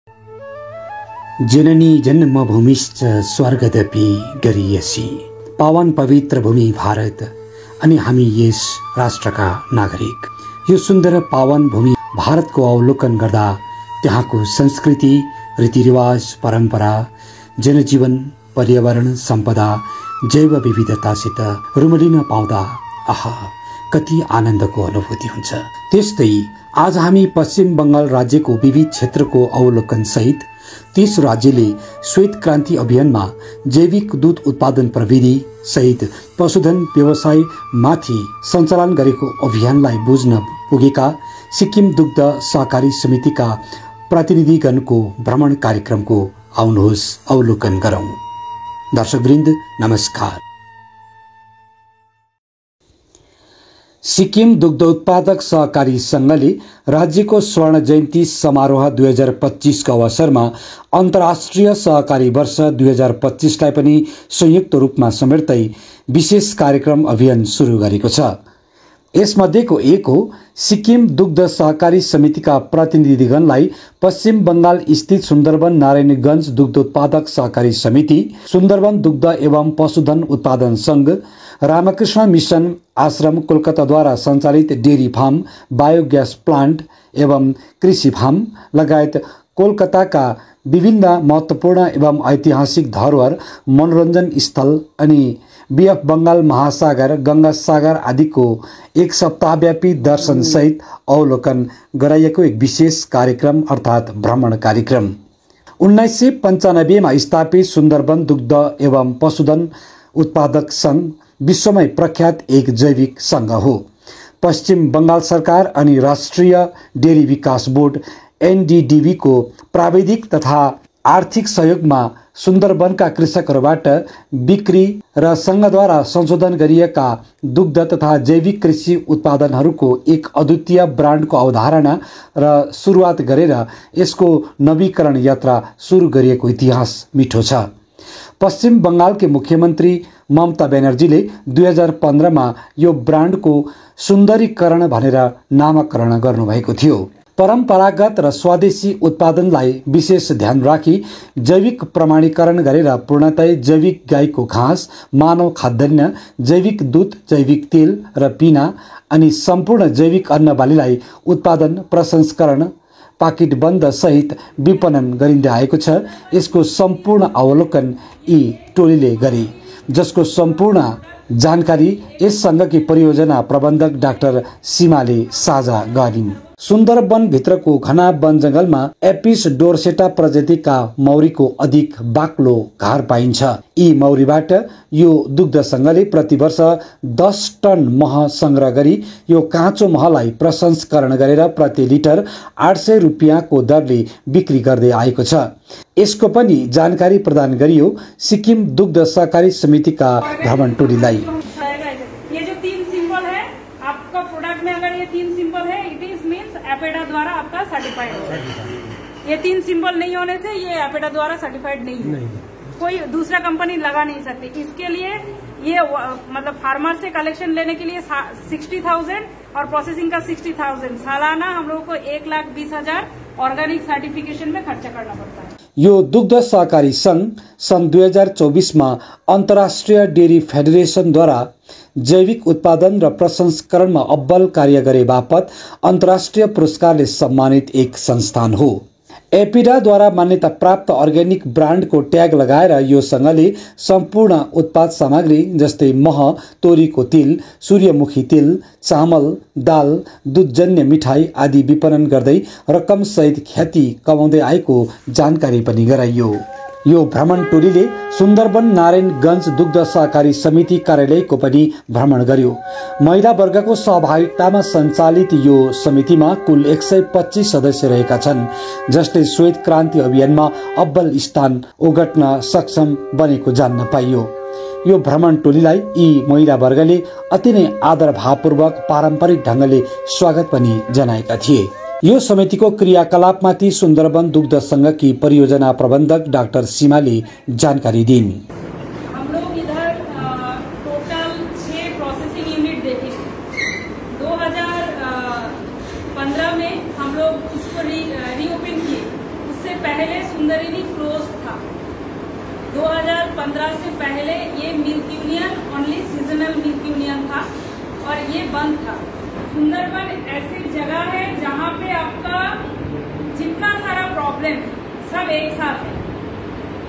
जननी जन्मभूमिश्च स्वर्गदपि गरीयसी। पावन पवित्र भूमि भारत अनि हामी यस राष्ट्रका नागरिक। यो सुन्दर पावन भूमि भारतको अवलोकन गर्दा त्यहाँको संस्कृति, रीतिरिवाज, परम्परा, जनजीवन, पर्यावरण, सम्पदा, जैव विविधतासित रुमलिन पाउँदा आहा कति आनन्दको अनुभूति हुन्छ। त्यस्तै आज हामी पश्चिम बंगाल राज्यको विविध क्षेत्रको अवलोकन सहित तीस राज्यले श्वेत क्रान्ति अभियानमा जैविक दूध उत्पादन प्रविधि सहित पशुधन व्यवसाय माथि सञ्चालन गरेको अभियानलाई बुझ्न पुगेका सिक्किम दुग्ध सहकारी समितिका प्रतिनिधिगणको भ्रमण कार्यक्रमको आउनुहोस् अवलोकन गरौं। दर्शकवृन्द नमस्कार। सिक्किम दुग्ध उत्पादक सहकारी संघले राज्यको स्वर्ण जयन्ती समारोह 2025 को अवसरमा अन्तर्राष्ट्रिय सहकारी वर्ष 2025 लाई पनि संयुक्त रूपमा समेट्दै विशेष कार्यक्रम अभियान सुरु गरेको छ। यसमध्येको एक हो सिक्किम दुग्ध सहकारी समितिका प्रतिनिधिगणलाई पश्चिम बंगाल स्थित सुन्दरवन नारायणगञ्ज दुग्ध उत्पादक सहकारी समिति, सुन्दरवन दुग्ध एवं पशुधन उत्पादन संघ, रामकृष्ण मिशन आश्रम कोलकाताद्वारा सञ्चालित डेरी फार्म, बायोग्यास प्लान्ट एवं कृषि फार्म लगायत कोलकाताका विभिन्न महत्वपूर्ण एवं ऐतिहासिक धरोहर, मनोरञ्जन स्थल अनि बीएफ बंगाल महासागर, गंगा सागर आदिको एक सप्ताहव्यापी दर्शन सहित अवलोकन गराइएको एक विशेष कार्यक्रम अर्थात् भ्रमण कार्यक्रम। 1995 मा स्थापित सुन्दरवन दुग्ध एवं पशुधन उत्पादक संघ विश्वमै प्रख्यात एक जैविक संघ हो। पश्चिम बंगाल सरकार अनि राष्ट्रिय डेरी विकास बोर्ड एनडीडीबी को प्राविधिक तथा आर्थिक सहयोगमा सुन्दरवनका कृषकहरूबाट बिक्री र संघद्वारा संशोधन गरिएका दुग्ध तथा जैविक कृषि उत्पादनहरूको एक अद्वितीय ब्रान्डको अवधारणा र सुरुवात गरेर यसको नवीकरण यात्रा सुरु गरिएको इतिहास मिठो छ। पश्चिम बंगालकी मुख्यमन्त्री ममता ब्यानर्जीले 2015 मा यो ब्रान्डको सुन्दरीकरण भनेर नामकरण गर्नुभएको थियो। परम्परागत र स्वदेशी उत्पादनलाई विशेष ध्यान राखी जैविक प्रमाणीकरण गरेर पूर्णतया जैविक गाईको घाँस, मानव खाद्यान्न, जैविक दूध, जैविक तेल र पिना अनि सम्पूर्ण जैविक अन्नबालीलाई उत्पादन, प्रसंस्करण, पाकिटबन्द सहित विपणन गरिँदै आएको छ। यसको सम्पूर्ण अवलोकन यी टोलीले गरे, जसको सम्पूर्ण जानकारी यस संघकी परियोजना प्रबन्धक डाक्टर सीमाले साझा गरिन्। सुन्दरवन भित्रको घना वन जंगलमा एपिस डोर्सेटा प्रजातिका मौरीको अधिक बाक्लो घर पाइन्छ। यी मौरीबाट यो दुग्ध संघले प्रति वर्ष 10 टन मह संग्रह गरी यो काँचो महलाई प्रसंस्करण गरेर प्रति लिटर 800 रुपियाँको दरले बिक्री गर्दै आएको छ। यसको पनि जानकारी प्रदान गरियो सिक्किम दुग्ध सहकारी समितिका भ्रमण टोलीलाई। ये जो 3 सिंबल है आपका प्रोडक्ट में, अगर ये 3 सिंबल है इट इज मीन्स एपेडा द्वारा आपका सर्टिफाइड होगा। ये 3 सिंबल नहीं होने से ये एपेडा द्वारा सर्टिफाइड नहीं है। कोई दूसरा कंपनी लगा नहीं सकती। इसके लिए ये मतलब फार्मर से कलेक्शन लेने के लिए 60,000 और प्रोसेसिंग का 60,000 सालाना हम लोगों को 1,20,000 ऑर्गेनिक सर्टिफिकेशन में खर्चा करना पड़ता है। यो दुग्ध सहकारी संघ सन् 2024 मा अन्तर्राष्ट्रिय डेरी फेडरेशनद्वारा जैविक उत्पादन र प्रसंस्करणमा अब्बल कार्य गरे बापत अन्तर्राष्ट्रिय पुरस्कारले सम्मानित एक संस्थान हो। एपिडाद्वारा मान्यता प्राप्त अर्ग्यानिक ब्रान्डको ट्याग लगाएर यो संघले सम्पूर्ण उत्पाद सामग्री जस्तै मह, तोरीको तेल, सूर्यमुखी तेल, चामल, दाल, दूधजन्य मिठाई आदि विपणन गर्दै रकम सहित ख्याति कमाउँदै आएको जानकारी पनि गराइयो। यो भ्रमण टोलीले सुन्दरवन नारायणगञ्ज दुग्ध सहकारी समिति कार्यालयको पनि भ्रमण गर्यो। महिला वर्गको सहभागितामा सञ्चालित यो समितिमा कुल 125 सदस्य रहेका छन्, जसले श्वेत क्रान्ति अभियानमा अब्बल स्थान ओगट्न सक्षम बनेको जान्न पाइयो। यो भ्रमण टोलीलाई यी महिला वर्गले अति नै आदर भावपूर्वक पारम्परिक ढंगले स्वागत पनि जनाएका थिए। यो समितिको क्रियाकलापमाथि सुन्दरवन दुग्ध संघकी परियोजना प्रबन्धक डाक्टर सीमाले जानकारी दिन्। हम लोग इधर टोटल 6 प्रोसेसिंग यूनिट देखे। 2015 में हम लोग इसको रीओपन किए। उससे पहले सुंदरिनी क्लोज था। 2015 से पहले ये milk union only seasonal milk union था और ये बंद था। सुंदरबन ऐसी जगह है जहाँ पे आपका जितना सारा प्रॉब्लम सब एक साथ है।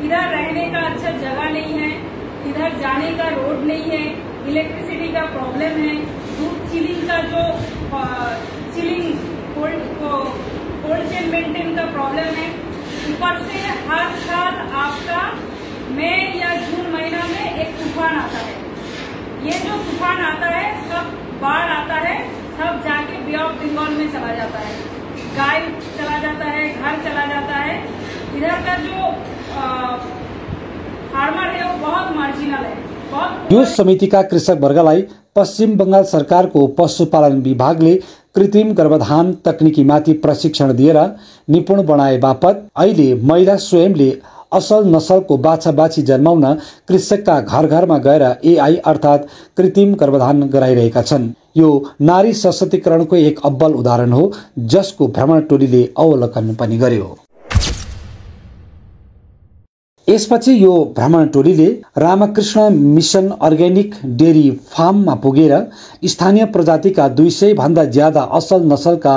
इधर रहने का अच्छा जगह नहीं है, इधर जाने का रोड नहीं है, इलेक्ट्रिसिटी का प्रॉब्लम है, दूध चिलिंग का जो चिलिंग कोल्ड चेन मेंटेन का प्रॉब्लम है। ऊपर से हर साल आपका मई या जून महीना में एक तूफान आता है। ये जो तूफान आता है सब बाढ़ आता है, सब जाके बे ऑफ बंगाल में चला जाता है, गाय चला जाता है, घर चला जाता है। इधर का जो फार्मर है वो बहुत मार्जिनल है। यो समितिका कृषक वर्गलाई पश्चिम बंगाल सरकारको पशुपालन विभागले कृत्रिम गर्भधान तकनिकीमाथि प्रशिक्षण दिएर निपुण बनाए बापत अहिले महिला स्वयंले असल नसलको बाछा बाछी जन्माउन कृषकका घर घरमा गएर एआई अर्थात कृत्रिम गर्भधान गराइरहेका छन्। यो नारी सशक्तिकरणको एक अब्बल उदाहरण हो, जसको भ्रमण टोलीले अवलोकन पनि गर्यो। यसपछि यो भ्रमण टोलीले रामकृष्ण मिशन अर्ग्यानिक डेरी फार्ममा पुगेर स्थानीय प्रजातिका 200 भन्दा ज्यादा असल नसलका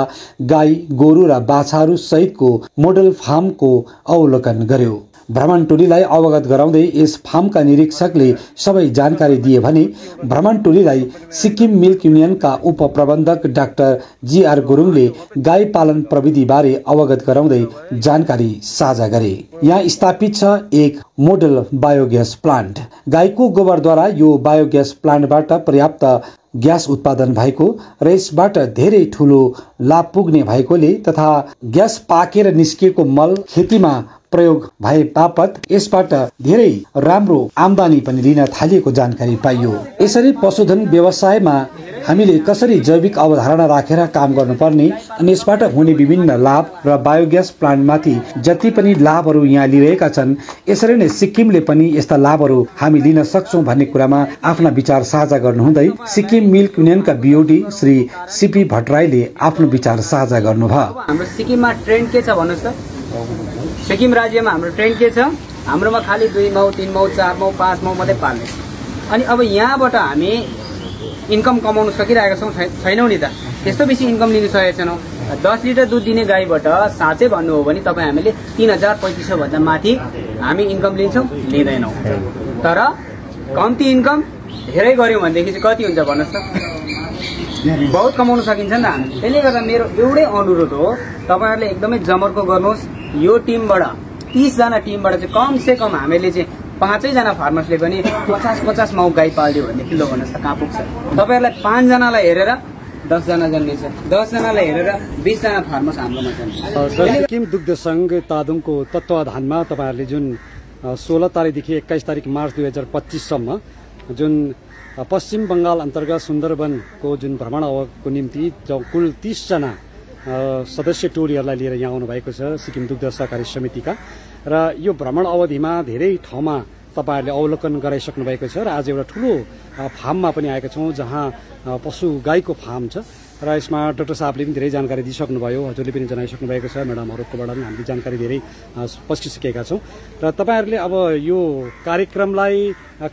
गाई गोरु र बाछाहरू सहितको मोडल फार्मको अवलोकन गर्यो। भ्रमण टोलीलाई अवगत गराउँदै यस फार्मका निरीक्षकले सबै जानकारी दिए भने भ्रमण टोलीलाई सिक्किम मिल्क युनियनका उपप्रबन्धक डाक्टर जीआर गुरुङले गाई पालन प्रविधि बारे अवगत गराउँदै जानकारी साझा गरे। यहाँ स्थापित छ एक मोडल बायोग्यास प्लान्ट। गाईको गोबरद्वारा यो बायोग्यास प्लान्टबाट पर्याप्त ग्यास उत्पादन भएको र यसबाट धेरै ठूलो लाभ पुग्ने भएकोले तथा ग्यास पाकेर निस्किएको मल खेतीमा प्रयोग भए बापत यसबाट धेरै राम्रो आम्दानी पनि लिन थालिएको जानकारी पाइयो। यसरी पशुधन व्यवसायमा हामीले कसरी जैविक अवधारणा राखेर काम गर्नुपर्ने अनि यसबाट हुने विभिन्न लाभ र बायोग्यास प्लान्टमाथि जति पनि लाभहरू यहाँ लिइरहेका छन्, यसरी नै सिक्किमले पनि यस्ता लाभहरू हामी लिन सक्छौं भन्ने कुरामा आफ्ना विचार साझा गर्नुहुँदै सिक्किम मिल्क युनियनका बीओडी श्री सीपी भट्टराईले आफ्नो विचार साझा गर्नुभयो। हाम्रो सिक्किममा ट्रेन्ड के छ भन्नुस् त? सिक्किम राज्यमा हाम्रो ट्रेन्ड के छ? हाम्रोमा खाली 2 माउ 3 माउ 4 माउ 5 माउ मात्रै पाल्ने। अनि अब यहाँबाट हामी इन्कम कमाउन सकिरहेका छौँ छैनौँ नि त? त्यस्तो बेसी इन्कम लिन सकेका छैनौँ। 10 लिटर दुध दिने गाईबाट साँच्चै भन्नु हो भने तपाईँ हामीले 3000-3500 भन्दा माथि हामी इन्कम लिन्छौँ लिँदैनौँ। तर कम्ती इन्कम धेरै गर्यौँ भनेदेखि चाहिँ कति हुन्छ भन्नुहोस् त? बहुत कमाउन सकिन्छ नि त हामी। त्यसले गर्दा मेरो एउटै अनुरोध हो, तपाईहरुले एकदमै जमर्को गर्नुहोस्। यो टिमबाट 30 जना टिमबाट चाहिँ कम से कम हामीले चाहिँ 5 जना फार्मर्सले पनि 50-50 माउ गाई पाल्दियो भने किलो भन्नुहोस् त कहाँ पुग्छ? तपाईहरुलाई 5 जनालाई हेरेर 10 जना जन्मिन्छ, 10 जनालाई हेरेर 20 जना फार्मर्स हाम्रोमा छन्। सिक्किम दुग्ध संघ तादुङको तत्वाधानमा तपाईहरुले जुन 16 तारिखदेखि 21 तारिख मार्च 2025 सम्म जुन पश्चिम बंगाल अन्तर्गत सुन्दरवनको जुन भ्रमण अवधिको निम्ति कुल 30 जना सदस्य टोलीहरूलाई लिएर यहाँ आउनु भएको छ सिक्किम दुग्ध सहकारी समितिका। र यो भ्रमण अवधिमा धेरै ठाउँमा तपाईहरुले अवलोकन गराइसक्नु भएको छ र आज एउटा ठूलो फार्ममा पनि आएका छौं जहाँ पशु गाईको फार्म छ र यसमा डाक्टर साहबले पनि धेरै जानकारी दिइसक्नुभयो, हजुरले पनि जनाइसक्नु भएको छ, म्याडमहरुकोबाट पनि हामीले जानकारी धेरै पस्किसकेका छौं। र तपाईहरुले अब यो कार्यक्रमलाई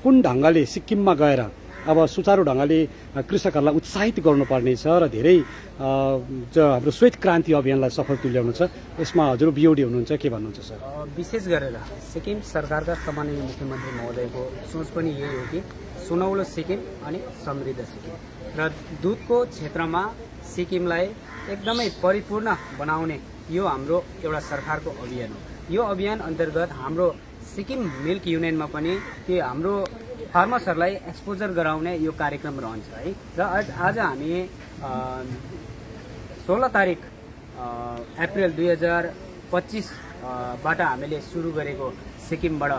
कुन ढंगले सिक्किममा गएर अब सुचारू ढंगले कृषकहरूलाई उत्साहित गर्नुपर्ने छ र धेरै हाम्रो श्वेत क्रान्ति अभियानलाई सफल तुल्याउनु छ, यसमा हजुर बीओडी हुनुहुन्छ, के भन्नुहुन्छ सर? विशेष गरेर सिक्किम सरकारका सम्माननीय मुख्यमन्त्री महोदयको सोच पनि यही हो कि सुनौलो सिक्किम अनि समृद्ध सिक्किम र दुधको क्षेत्रमा सिक्किमलाई एकदमै परिपूर्ण बनाउने यो हाम्रो एउटा सरकारको अभियान हो। यो अभियान अन्तर्गत हाम्रो सिक्किम मिल्क युनियनमा पनि त्यो हाम्रो फार्मर्सहरूलाई एक्सपोजर गराउने यो कार्यक्रम रहन्छ है। र आज हामी 16 तारिक अप्रिल 2025 बाट हामीले सुरु गरेको सिक्किमबाट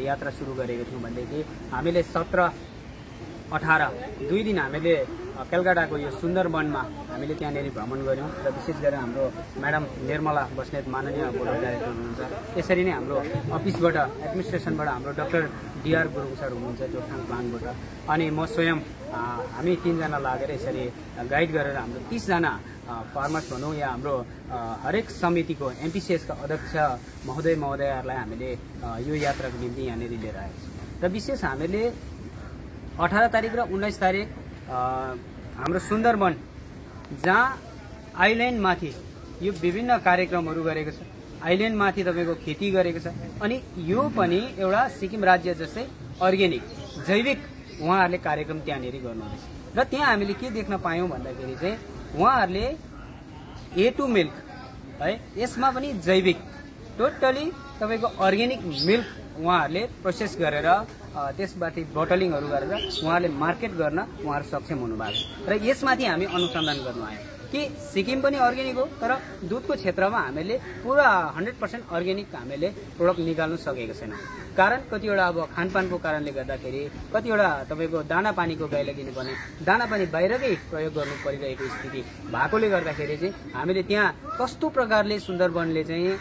यात्रा सुरु गरेको थियौँ भनेदेखि हामीले 17-18 2 दिन हामीले कलकत्ताको यो सुन्दरवनमा हामीले त्यहाँनिर भ्रमण गर्यौँ र विशेष गरेर हाम्रो म्याडम निर्मला बस्नेत माननीय बोर्ड डाइरेक्टर हुनुहुन्छ। यसरी नै हाम्रो अफिसबाट एडमिनिस्ट्रेसनबाट हाम्रो डाक्टर डीआर गुरुङ सर हुनुहुन्छ जोरथाङ प्लान्टबाट, अनि म स्वयं हामी 3 जना लागेर यसरी गाइड गरेर हाम्रो 30 जना फार्मर्स भनौँ या हाम्रो हरेक समितिको एमपिसिएसका अध्यक्ष महोदयहरूलाई हामीले यो यात्राको निम्ति यहाँनिर लिएर आएको छौँ। र विशेष हामीले 18 तारिक र 19 तारिक हाम्रो सुन्दरवन जहाँ आइल्यान्डमाथि यो विभिन्न कार्यक्रमहरू गरेको छ, आइल्यान्डमाथि तपाईँको खेती गरेको छ, अनि यो पनि एउटा सिक्किम राज्य जस्तै अर्ग्यानिक जैविक उहाँहरूले कार्यक्रम त्यहाँनिर गर्नुहुँदैछ। र त्यहाँ हामीले के देख्न पायौँ भन्दाखेरि चाहिँ उहाँहरूले A2 मिल्क है, यसमा पनि जैविक टोटली तपाईँको अर्ग्यानिक मिल्क उहाँहरूले प्रोसेस गरेर त्यसबाट बोटलिङहरू गरेर उहाँहरूले मार्केट गर्न उहाँहरू सक्षम हुनुभएको छ। र यसमाथि हामी अनुसन्धान गर्नु आयौँ कि सिक्किम पनि अर्ग्यानिक हो, तर दुधको क्षेत्रमा हामीले पुरा 100% अर्ग्यानिक हामीले प्रोडक्ट निकाल्नु सकेको छैन। कारण कतिवटा अब खानपानको कारणले गर्दाखेरि कतिवटा तपाईँको दाना पानीको गाईलाई दिनुपर्ने दाना पानी बाहिरकै प्रयोग गर्नु परिरहेको स्थिति भएकोले गर्दाखेरि चाहिँ हामीले त्यहाँ कस्तो प्रकारले सुन्दरवनले चाहिँ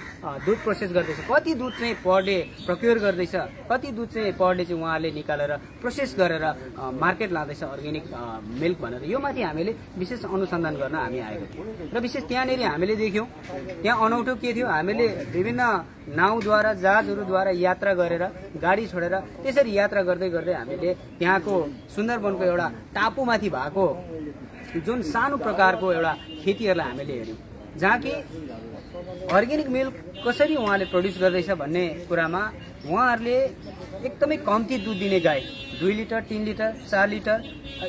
दुध प्रोसेस गर्दैछ, कति दुध चाहिँ पर डे प्रोक्योर गर्दैछ, कति दुध चाहिँ पर डे चाहिँ उहाँले निकालेर प्रोसेस गरेर मार्केट लाँदैछ अर्ग्यानिक मिल्क भनेर यो माथि हामीले विशेष अनुसन्धान गर्न हामी आएको थियौँ। र विशेष त्यहाँनिर हामीले देख्यौँ त्यहाँ अनौठो के थियो, हामीले विभिन्न नाउद्वारा जहाजहरूद्वारा यात्रा गरेर गाडी छोडेर त्यसरी यात्रा गर्दै गर्दै हामीले त्यहाँको सुन्दरवनको एउटा टापुमाथि भएको जुन सानो प्रकारको एउटा खेतीहरूलाई हामीले हेऱ्यौँ, जहाँ कि अर्ग्यानिक मिल्क कसरी उहाँले प्रड्युस गर्दैछ भन्ने कुरामा उहाँहरूले एकदमै कम्ती दुध दिने गाई 2 लिटर 3 लिटर 4 लिटर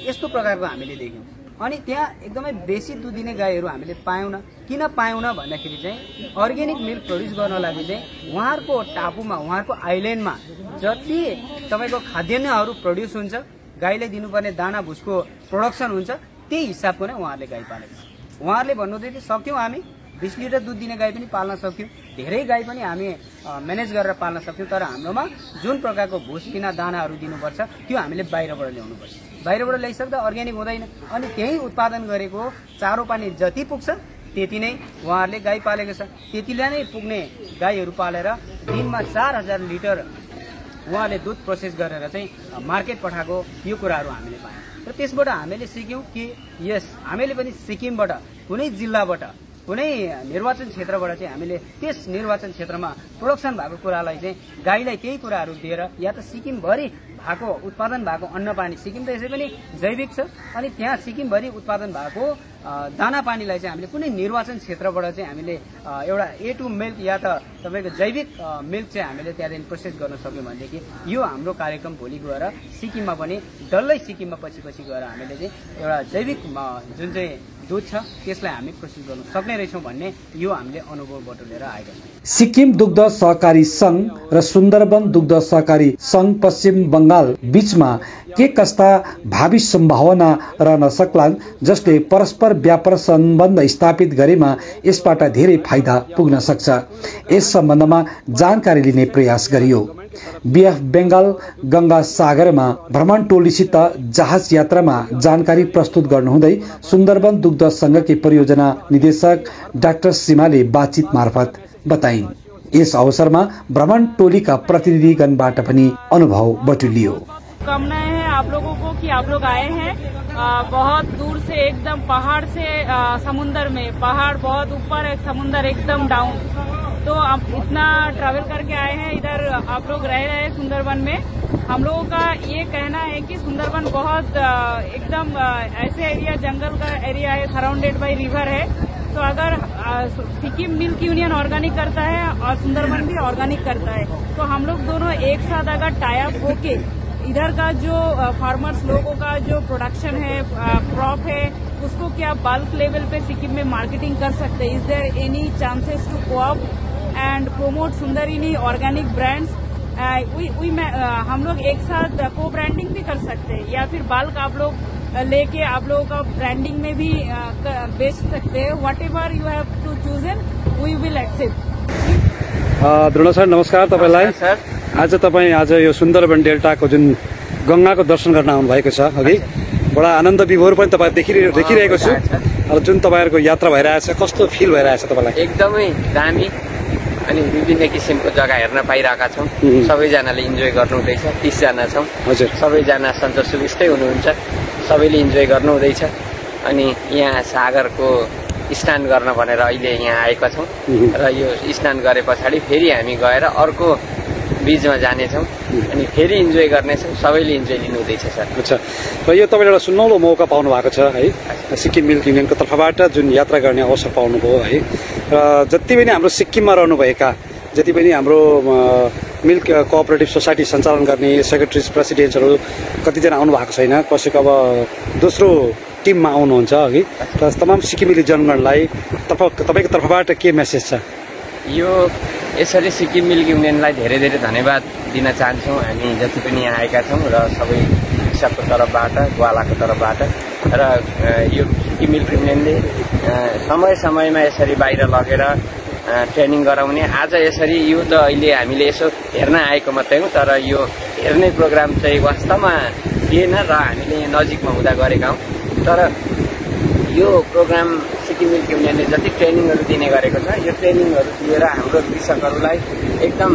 यस्तो प्रकारको हामीले देख्यौँ। अनि त्यहाँ एकदमै बेसी दुध दिने गाईहरू हामीले पायौँ न। किन पायौँ न भन्दाखेरि चाहिँ अर्ग्यानिक मिल्क प्रड्युस गर्न लागि चाहिँ उहाँहरूको टापुमा उहाँहरूको आइल्यान्डमा जति तपाईँको खाद्यान्नहरू प्रड्युस हुन्छ, गाईलाई दिनुपर्ने दाना भुसको प्रोडक्सन हुन्छ, त्यही हिसाबको नै उहाँहरूले गाई पालेको छ। उहाँहरूले भन्नुहुँदै थियो सक्यौँ हामी 20 लिटर दुध दिने गाई पनि पाल्न सक्यौँ, धेरै गाई पनि हामी म्यानेज गरेर पाल्न सक्यौँ, तर हाम्रोमा जुन प्रकारको भुस पिना दानाहरू दिनुपर्छ त्यो हामीले बाहिरबाट ल्याउनुपर्छ। बाहिरबाट ल्याइसक्दा अर्ग्यानिक हुँदैन। अनि त्यही उत्पादन गरेको चारो पानी जति पुग्छ त्यति नै उहाँहरूले गाई पालेको छ। त्यतिले नै पुग्ने गाईहरू पालेर दिनमा 4000 लिटर उहाँले दुध प्रोसेस गरेर चाहिँ मार्केट पठाएको यो कुराहरू हामीले पायौँ। र त्यसबाट हामीले सिक्यौँ कि यस हामीले पनि सिक्किमबाट कुनै जिल्लाबाट कुनै निर्वाचन क्षेत्रबाट चाहिँ हामीले त्यस निर्वाचन क्षेत्रमा प्रोडक्सन भएको कुरालाई चाहिँ गाईलाई त्यही कुराहरू दिएर या त सिक्किमभरि भएको उत्पादन भएको अन्न पानी, सिक्किम त यसै पनि जैविक छ, अनि त्यहाँ सिक्किमभरि उत्पादन भएको दाना पानीलाई चाहिँ हामीले कुनै निर्वाचन क्षेत्रबाट चाहिँ हामीले एउटा A2 मिल्क या त तपाईँको जैविक मिल्क चाहिँ हामीले त्यहाँदेखि प्रोसेस गर्न सक्यौँ भनेदेखि यो हाम्रो कार्यक्रम भोलि गएर सिक्किममा पनि डल्लै सिक्किममा पछि पछि गएर हामीले चाहिँ एउटा जैविक जुन चाहिँ दुध छ त्यसलाई हामी प्रोसेस गर्न सक्ने रहेछौँ भन्ने यो हामीले अनुभव बटुलेर आएका छौँ। सिक्किम दुग्ध सहकारी संघ र सुन्दरवन दुग्ध सहकारी संघ पश्चिम बंगाल बीचमा के कस्ता भावी सम्भावना रहन सक्लान्, जसले परस्पर व्यापार सम्बन्ध स्थापित गरेमा यसबाट धेरै फाइदा पुग्न सक्छ, यस सम्बन्धमा जानकारी लिने प्रयास गरियो। बीएफ बेंगाल गंगा सागरमा भ्रमण टोलीसित जहाज यात्रामा जानकारी प्रस्तुत गर्नुहुँदै सुन्दरवन दुग्ध संघकी परियोजना निदेशक डाक्टर सीमाले बातचीत मार्फत बताइन्। यस अवसरमा भ्रमण टोलीका प्रतिनिधिगणबाट पनि अनुभव बटुलियो। कामनाएं हैं आप लोगों को कि आप लोग आए हैं बहुत दूर से, एकदम पहाड़ से समुंदर में, पहाड़ बहुत ऊपर है, समुंदर एकदम डाउन, तो आप इतना ट्रैवल करके आए हैं इधर, आप लोग रह रहे हैं सुंदरवन में। हम लोगों का ये कहना है कि सुंदरवन बहुत एकदम ऐसे एरिया, जंगल का एरिया है, सराउंडेड बाय रिवर है, तो अगर सिक्किम मिल्क यूनियन ऑर्गेनिक करता है और सुंदरवन भी ऑर्गेनिक करता है, तो हम लोग दोनों एक साथ अगर टाई अप होके इधर का जो फार्मर्स लोगों का जो प्रोडक्शन है, क्रॉप है, उसको क्या बल्क लेवल पे सिक्किम में मार्केटिंग कर सकते हैं। Is there any chances to coop and promote Sundarini organic brands? हम लोग एक साथ को ब्रांडिंग भी कर सकते हैं, या फिर बल्क आप लोग लेके आप लोगों का ब्रांडिंग में भी बेच सकते हैं। Whatever you have to chosen we will accept. Drona sir नमस्कार तपाईलाई। सर आज यो सुन्दरवन डेल्टाको जुन गंगाको दर्शन गर्न आउनु भएको छ, अघि बडा आनन्द विभोर पनि तपाईँ देखिरहेको छु। जुन तपाईहरुको यात्रा भइरहेछ कस्तो फिल भइरहेछ तपाईलाई? एकदमै दामी अनि विभिन्न किसिमको जग्गा हेर्न पाइरहेका छौँ। सबैजनाले इन्जोय गर्नुहुँदैछ। 30 जना छौँ। हजुर, सबैजना सन्चो सुविस्तै हुनुहुन्छ, सबैले इन्जोय गर्नुहुँदैछ। अनि यहाँ सागरको स्नान गर्न भनेर अहिले यहाँ आएका छौँ र यो स्नान गरे पछाडि फेरि हामी गएर अर्को बीचमा जानेछौँ अनि फेरि इन्जोय गर्नेछौँ। सबैले इन्जोय लिनुहुँदैछ सर। अच्छा, र यो तपाईँले एउटा सुनौलो मौका पाउनु भएको छ है, सिक्किम मिल्क युनियनको तर्फबाट जुन यात्रा गर्ने अवसर पाउनुभयो है, र जति पनि हाम्रो सिक्किममा रहनुभएका जति पनि हाम्रो मिल्क कोअपरेटिभ सोसाइटी सञ्चालन गर्ने सेक्रेटरिज प्रेसिडेन्ट्सहरू कतिजना आउनु भएको छैन, कसैको अब दोस्रो टिममा आउनुहुन्छ अघि, र तमाम सिक्किमेली जनगणलाई तपाईँको तर्फबाट के मेसेज छ? यो यसरी सिक्किम मिल्क युनियनलाई धेरै धेरै धन्यवाद दिन चाहन्छौँ हामी जति पनि यहाँ आएका छौँ र सबै कृषकको तर्फबाट, ग्वालाको तर्फबाट, र यो सिक्किम मिल्क युनियनले समय समयमा यसरी बाहिर लगेर ट्रेनिङ गराउने। आज यसरी यो त अहिले हामीले यसो हेर्न आएको मात्रै हो, तर यो हेर्ने प्रोग्राम चाहिँ वास्तवमा थिएन र हामीले यहाँ नजिकमा हुँदा गरेका हौँ। तर यो प्रोग्राम सिक्किम मिल्क युनियनले जति ट्रेनिङहरू दिने गरेको छ, यो ट्रेनिङहरू दिएर हाम्रो कृषकहरूलाई एकदम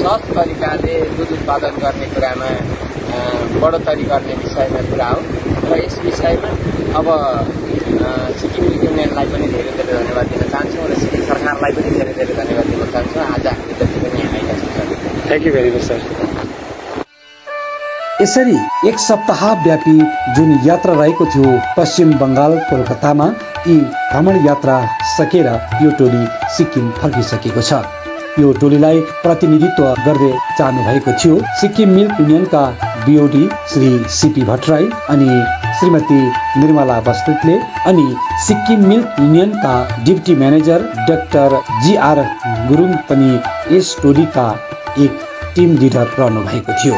सहज तरिकाले दुध उत्पादन गर्ने कुरामा बढोत्तरी गर्ने विषयमा कुरा हो र यस विषयमा अब सिक्किम मिल्क युनियनलाई पनि धेरै धेरै धन्यवाद दिन चाहन्छौँ र सिक्किम सरकारलाई पनि धेरै धेरै धन्यवाद दिन चाहन्छौँ। आज हामी जति पनि यहाँ आएका छौँ sir. Thank you very much sir. यसरी एक सप्ताहव्यापी जुन यात्रा रहेको थियो पश्चिम बङ्गाल कोलकातामा, यी भ्रमण यात्रा सकेर यो टोली सिक्किम फर्किसकेको छ। यो टोलीलाई प्रतिनिधित्व गर्दै जानु भएको थियो सिक्किम मिल्क युनियनका बिओडी श्री सीपी भट्टराई अनि श्रीमती निर्मला बस्नेतले, अनि सिक्किम मिल्क युनियनका deputy manager doctor GR Gurung पनि यस टोलीका एक टिम लिडर रहनु भएको थियो।